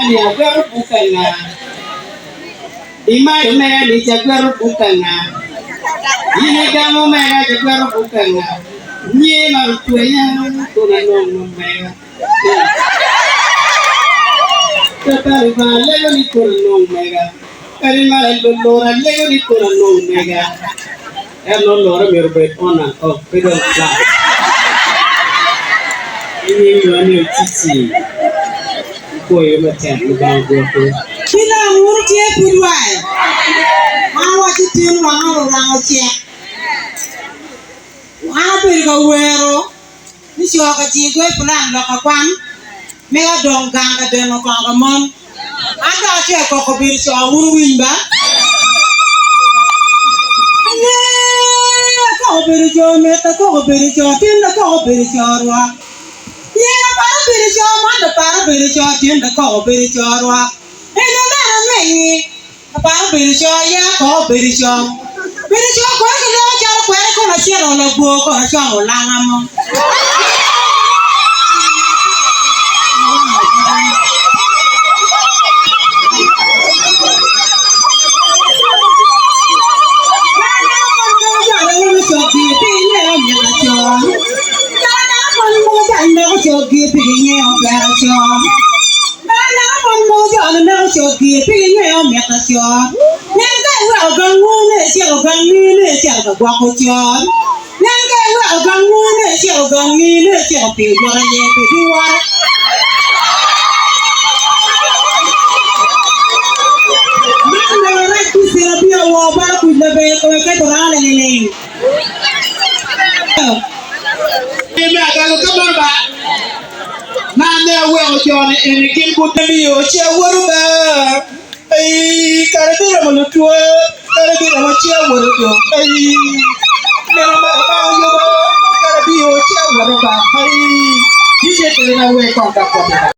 ni agwero buk anga? Imayo omega ni ci agwero buk anga? In igamo omega ci agwero buk anga? Nyer ma otweya kun anongo omega. Ka Lubanga alego ni kun anong mega, kadi ma lulur alego ni kun anong mega. Ento olure myero obed on and off, pe dong flat. I nying Yohane Ocici, apwoyo matek, Lubanga ogwokwu. Ki dong wun wutye pud wai? An awacci tin wanga orango cek. An abedo ka wero. Ni co ka ci goyo pulan lok ka kwan mega dong gang ka deno kongo ka mon. An dok atye ka koko bedo co wun wuwiny ba. Anee akoko bedo co mit akoko bedo co tin akoko bedo co rwak. Nyen aparo bedo co man aparo bedo co tin akoko bedo co rwak. Eno neno mengi. Aparo bedo co ya kong obedo co. Bedo co kono kiloko calo kwere kono acito labwor kono acomo olanga mo. Nen ka iweko gangwu ne icito gangi ne icito ka gwoko con. Nen ka iweko gangwu ne icito gangi ne icito piyo jot aye pi biworo. Man mego rac pi cito bino woo bot akuc laber kome keto rano lililing. Me agago ka meno ba ma ne aweko jo-ni eni gin gutemiyo ci awoto ba aii kare biromo lutwo kare biromo ci awoto dong aii nino ma Lubanga oyubo kare bio ci awoto ba aii DJ Kelly na wer kong ka koti ba.